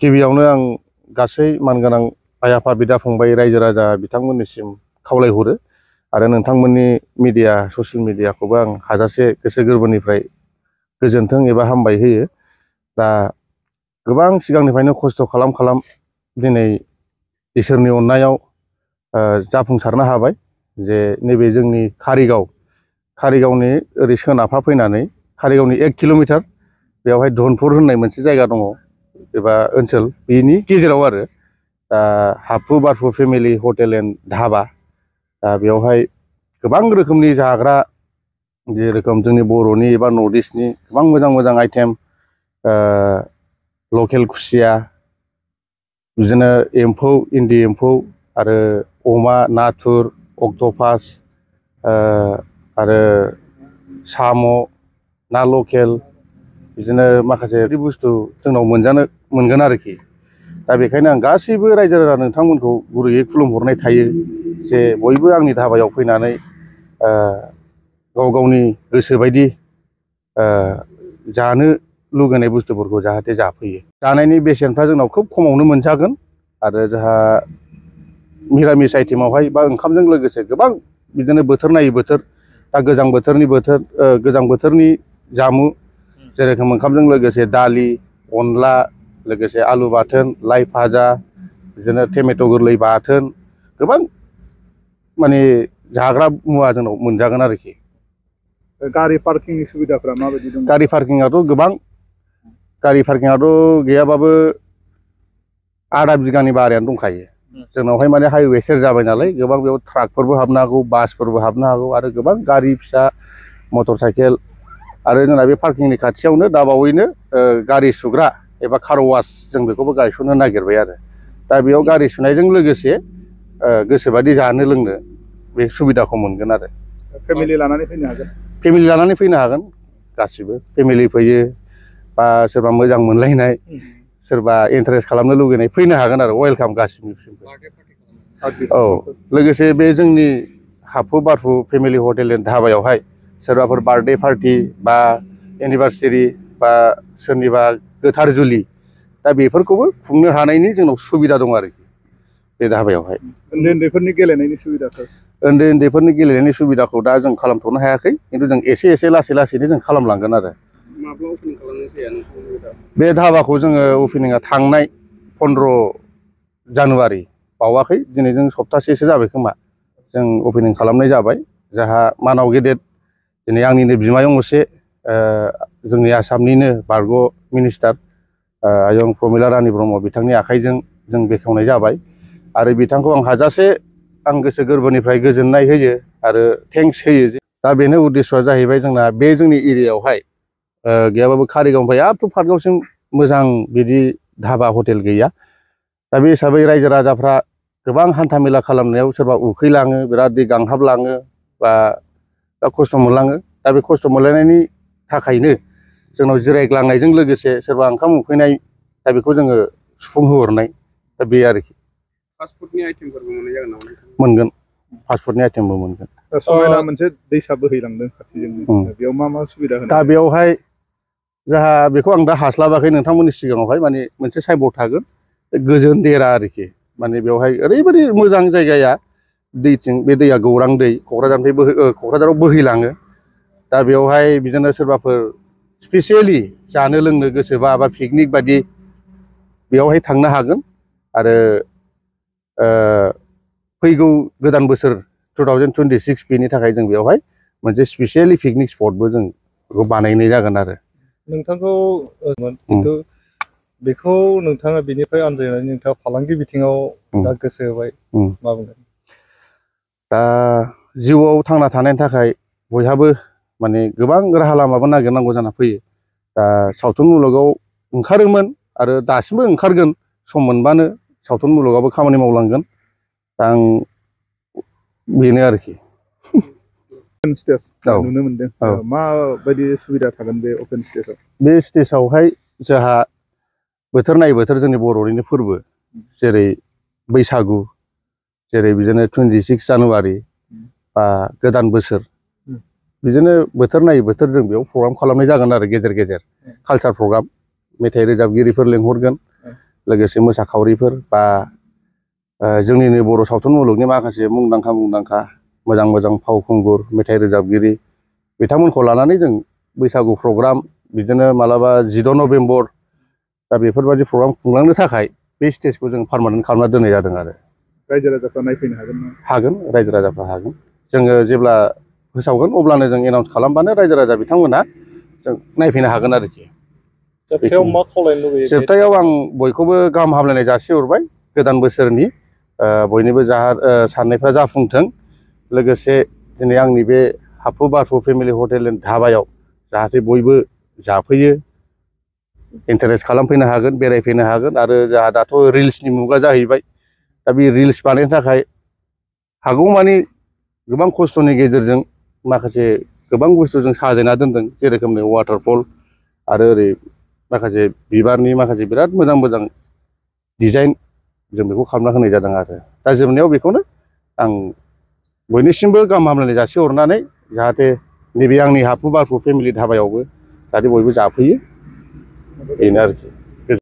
गिबियावनो आं गासै मानगोनां आइ आफा बिदा फंबाय रायजो राजा बिथांमोननिसिम खावलायहरो आरो नोंथांमोननि मिडिया ससियेल मिडियाखौबो आं हाजासे गोसो गोरबोनिफ्राय गोजोन्थों एबा हामबाय होयो। दा गोबां सिगांनिफ्रायनो खस्थ' खालाम दिनै इसोरनि अननायाव जाफुंसारनो हाबाय जे नैबे जोंनि कारिगावनि ओरै सोनाबहा फैनानै कारिगावनि 1 किल'मिटार बेवहाय धनपुर होननाय मोनसे जायगा दङ एबा ओनसोल, बेनि गेजेराव आरो दा हाफु बारफु फेमिलि हटेल एन्ड धाबा। दा बेवहाय गोबां रोखोमनि जाग्रा जेरोखोम जोंनि बर'नि एबा नर्थ इस्टनि गोबां मोजां आइटेम, लकेल खुसिया, बिदिनो एम्फौ इन्दि एम्फौ आरो अमा, नाथुर, अक्ट'पास आरो साम', ना लकेल, बिदिनो माखासे बुस्थु जोंनाव मोनगोन आरोखि। दा बेखायनो आं गासैबो रायजो राजा नोंथांमोनखौ गुरैयै खुलुमहरनाय थायो जे बयबो आंनि धाबायाव फैनानै गावनि गोसो बायदि जानो लुगैनाय बुस्थुफोरखौ जाहाथे जाफैयो। जानायनि बेसेनफ्रा जोंनाव खोब खमावनो मोनजागोन आरो जोंहा मिरामिस आइटेमावहाय बा ओंखामजों लोगोसे गोबां बिदिनो बोथोर नायै बोथोर, दा गोजां बोथोरनि जामु जेरोखोम ओंखामजों लोगोसे दालि, अनला, लोगोसे आलु बाथोन, लाइ भाजा, बिदिनो टमेट' गोरलै बाथोन, गोबां माने जाग्रा मुवा जोंनाव मोनजागोन आरोखि। गारि पार्किंनि सुबिदाफ्रा माबायदि दं? गारि पार्किंआथ' गोबां, गारि पार्किंआथ' गैयाबाबो आधा बिगानि बारायानो दंखायो जोंनावहाय। माने हाइवे सेर जाबाय नालाय गोबां बेयाव ट्राकफोरबो हाबनो हागौ, बासफोरबो हाबनो हागौ आरो गोबां गारि फिसा, मटर साइकेल। आरो जोंना बे पार्किंनि खाथियावनो दाबावैनो गारि सुग्रा एबा कार वास जों बेखौबो गायसननो नागिरबाय आरो। दा बेयाव गारि सुनायजों लोगोसे गोसोबादि जानो लोंनो बे सुबिदाखौ मोनगोन आरो। फेमिलि लानानै फैनो हागोन? फेमिलि लानानै फैनो हागोन, गासिबो फेमिलि फैयो बा सोरबा मोजां मोनलायनाय, सोरबा इन्टारेस्ट खालामनो लुगैनाय फैनो हागोन आरो। वेलकाम गासिनिसिमबो। औ, लोगोसे बे जोंनि हाफु बारफु फेमिलि हटेल एन्ड धाबायावहाय सोरबाफोर बार्थडे पार्टि बा एनिभार्सारि बा सोरनिबा गोथार जुलि, दा बेफोरखौबो खुंनो हानायनि जोंनाव सुबिदा दं आरोखि बे धाबायावहाय। उन्दैफोरनि गेलेनायनि सुबिदाफोर? उन्दैफोरनि गेलेनायनि सुबिदाखौ दा जों खालामथ'नो हायाखै, खिन्थु जों एसे लासैनो जों खालामलांगोन आरो। माब्ला अपेनिं खालामनाय जाया नोंथांनि? बे धाबाखौ जोङो अपेनिंआ थांनाय 15 जानुवारि, बावाखै, दिनैजों सप्तासेसो जाबाय खोमा जों अपेनिं खालामनाय जाबाय। जोंहा मानाव गेदेर दिनै आंनिनो बिमायं असे जोंनि आसामनिनो बारग' मिनिस्टार आयं प्रमिला रानि ब्रह्म बिथांनि आखाइजों जों बेखेवनाय जाबाय आरो बिथांखौ आं हाजासे आं गोसो गोरबोनिफ्राय गोजोननाय होयो आरो थेंक्स होयो। दा बेनो उद्देस्यआ जाहैबाय जोंना बे जोंनि एरियायावहाय गैयाबाबो कारिगावनिफ्राय आप टु पार्कगावसिम मोजां बिदि धाबा हटेल गैया। दा बे हिसाबै रायजो राजाफ्रा गोबां हान्था मेला खालामनायाव सोरबा उखैलाङो, बिराद दै गांहाबलाङो बा खस्थ' मोनलाङो। दा बे खस्थ' मोनलायनायनि थाखायनो जोंनाव जिरायग्लांनायजों लोगोसे सोरबा ओंखाम उखैनाय, दा बेखौ जोङो सुफुंहोहरनाय, दा बे आरोखि। फास्टफुडनि आइटेमफोरबो मोननाय जागोन नामा? मोनगोन, फास्टफुडनि आइटेमबो मोनगोन। समायना मोनसे दैसा बोहैलांदों खाथिजोंनो, बेयाव मा सुबिदा होनाय? दा बेयावहाय जोंहा बेखौ आं दा हास्लाबाखै नोंथांमोननि सिगाङावहाय, माने मोनसे साइनबर्ड थागोन, गोजोन देरा आरोखि। माने बेवहाय ओरैबायदि मोजां जायगाया, दैथिं बे दैया गौरां दै क'क्राझाराव बोहैलाङो। दा बेवहाय बिदिनो सोरबाफोर स्पेसियेलि जानो लोंनो गोसोबा बा पिकनिक बादि बेयावहाय थांनो हागोन आरो फैगौ गोदान बोसोर 2026 बेनि थाखाय जों बेवहाय मोनसे स्पेसियेलि पिकनिक स्पटबो जों बेखौ बानायनाय जागोन आरो। नोंथांखौ खिन्थु बेखौ नोंथाङा बेनिफ्राय आनजायनानै नोंथाङा फालांगि बिथिङाव दा गोसो होबाय, मा बुंगोन? दा जिउआव थांना थानायनि थाखाय बयहाबो माने गोबां राहा लामाबो नागिरनांगौ जाना फैयो। दा सावथुन मुलुगाव ओंखारोमोन आरो दासिमबो ओंखारगोन, सम मोनबानो सावथुन मुलुगावबो खामानि मावलांगोन। दा आं बेनो आरोखि। अपेन स्टेज नुनो मोनदों, माबायदि सुबिदा थागोन बे अपेन स्टेजआव? बे स्टेजआवहाय जोंहा बोथोर नायै बोथोर जोंनि बर'निनो फोरबो, जेरै बैसागु, जेरै बिदिनो 26 जानुवारि बा गोदान बोसोर, बिदिनो बोथोर नायै बोथोर जों बेयाव प्रग्राम खालामनाय जागोन आरो। गेजेर गेजेर कालचार प्रग्राम, मेथाइ रोजाबगिरिफोर लेंहरगोन, लोगोसे मोसाखावरिफोर बा जोंनिनो बर' सावथुन मुलुगनि माखासे मुंदांखा मोजां मोजां फावखुंगुर मेथाइ रोजाबगिरि बिथांमोनखौ लानानै जों बैसागु प्रग्राम बिदिनो मालाबा 14 नभेम्बर दा बेफोरबायदि प्रग्राम खुंलांनो थाखाय बे स्टेजखौ जों पार्मानेन्ट खालामना दोननाय जादों आरो रायजो राजाफ्रा नायफैनो हागोन ना? हागोन रायजो राजाफ्रा हागोन जोङो जेब्ला फोसावगोन अब्लानो जों एनाउन्स खालामबानो रायजो राजा बिथांमोना जों नायफैनो हागोन आरोखि जोबथायाव मा खावलायनो लुबैयो? जोबथायाव आं बयखौबो गाहाम हामलायनाय जासिहरबाय गोदान बोसोरनि बयनिबो साननायफ्रा जाफुंथों लोगोसे दिनै आंनि बे हाफु बारफु फेमिलि हटेल एन्ड धाबायाव जाहाथे बयबो जाफैयो इन्टारेस्ट खालामफैनो हागोन बेरायफैनो हागोन आरो जोंहा दाथ' रिल्सनि मुगा जाहैबाय दा बे रिल्स बानायनो थाखाय हागौमानि गोबां खस्थ'नि गेजेरजों माखासे गोबां बुस्थु जों साजायना दोनदों जेरोखोमनि वाटारफल आरो ओरै माखासे बिबारनि माखासे बिराद मोजां डिजाइन जों बेखौ खालामना होनाय जादों आरो दा जोबनायाव बेखौनो आं बयनिसिमबो गाहाम हामलायनाय जासिहरनानै जाहाथे नैबे आंनि हाफु बारफु फेमिलि धाबायावबो जाहाथे बयबो जाफैयो बेनो आरोखि